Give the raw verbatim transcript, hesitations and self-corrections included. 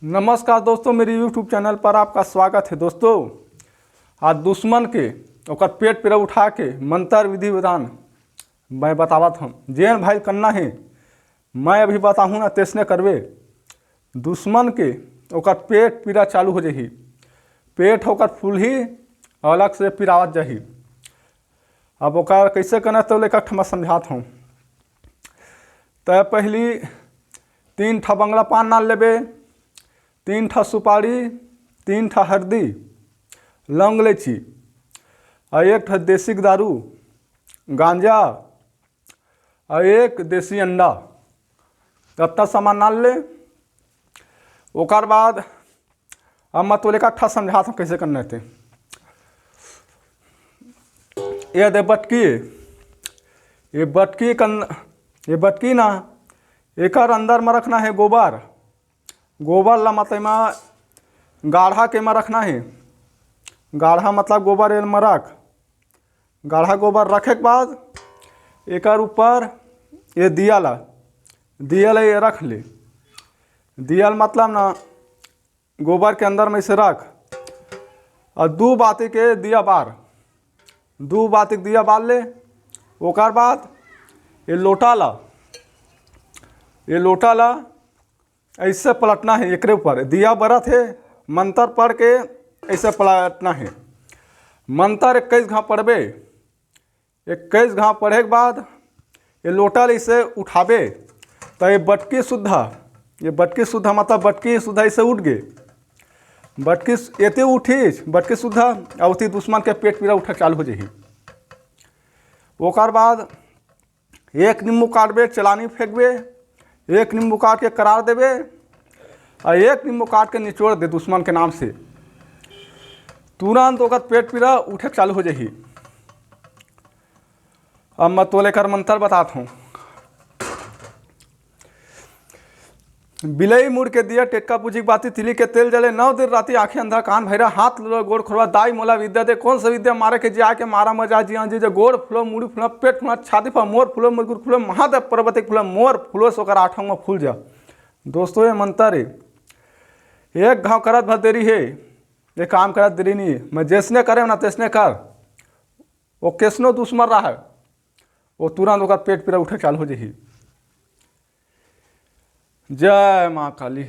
नमस्कार दोस्तों, मेरे YouTube चैनल पर आपका स्वागत है। दोस्तों, आज दुश्मन के ओकर पेट पीरा उठा के मंत्र विधि विधान मैं बतावत हूँ। जेन भाई करना है, मैं अभी बताहूँ ना, तेसने करबे। दुश्मन के ओकर पेट पीरा चालू हो जाही, पेट ओकर फूलही, अलग से पिरावत जाही। अब ओकर कैसे करना, तो लेकर ठमा समझात हूँ। त पहली तीन ठा बंगला पान नाल लेबे, तीन ठा सुपारी, तीन ठा हरदी, लौंग, इलायची, और एक ठा देसी दारू, गांजा, और एक देसी अंडा। अतना सामान नाल ले। ओकर बाद अब मैं तोले का ठा समझात हूँ कैसे करना है। ये दे बटकी, ये बटकी कन, ये बटकी ना, एकर अंदर में रखना है गोबर। गोबर ला मतलब में गाढ़ा के में रखना है। गाढ़ा मतलब गोबर एल में रख। गाढ़ा गोबर रखे के बाद एकर ऊपर ये दिया ला, दिया ला ये रख ले। दिया ला मतलब ना, गोबर के अंदर में इसे रख और दू बाती के दिया बार, दू बाती के दिया बार ले। ओकर बाद ये लोटा ला, ये लोटा ला ऐसे पलटना है एकरे ऊपर, दिया बरत है, मंत्र पढ़ के ऐसे पलटना है। मंत्र इक्कीस घाव पढ़बे। इक्कीस घाव पढ़े के बाद ये लोटा ले इसे उठाबे, तो ये बटकी सुद्धा, ये बटकी सुद्धा मतलब बटकी सुद्धा इसे उठ गए। बटकी सु-, एते उठीस बटकी सुद्धा, और उती दुश्मन के पेट पीरा उठे चालू हो जाही। ओकर बाद एक नींबू काटबे, चलानी फेंकबे, एक नींबू काट के करार देबे, और एक नींबू काट के निचोड़ दे दुश्मन के नाम से, तुरंत ओकर पेट पीरा उठे चालू हो जाही। अब मैं तोले कर मंत्र बतात हूँ। बिलई मुड़ के दिया, टेटका पूछी बाती, तिली के तेल जले, नौ दिन राती आंखें अंधा, कान भैरा, हाथ लोला, गोड़ खोलवा, दाई मोला विद्या दे, कौन सा विद्या मारे के जिया के मारा मजा जिया जी, जो गोड़ फुलो, मुड़ी फुलो, पेट फुलो, छाती फुलो, मोर फुलो, मुरगुर फुलो, महादेव पर्वत एक फुलो, मोर फुलो, सोकर आठों में फूल जा। दोस्तों, ये मंत्र है, एक घाव करत भर देरी है, ये काम करत देरी नहीं है। मैं जैसने करे ना तैसने कर, वो कैसनो दुश्मन रहा है, वो तुरंत ओकर पेट पीरा उठे चालू हो जाही। जय माँ काली।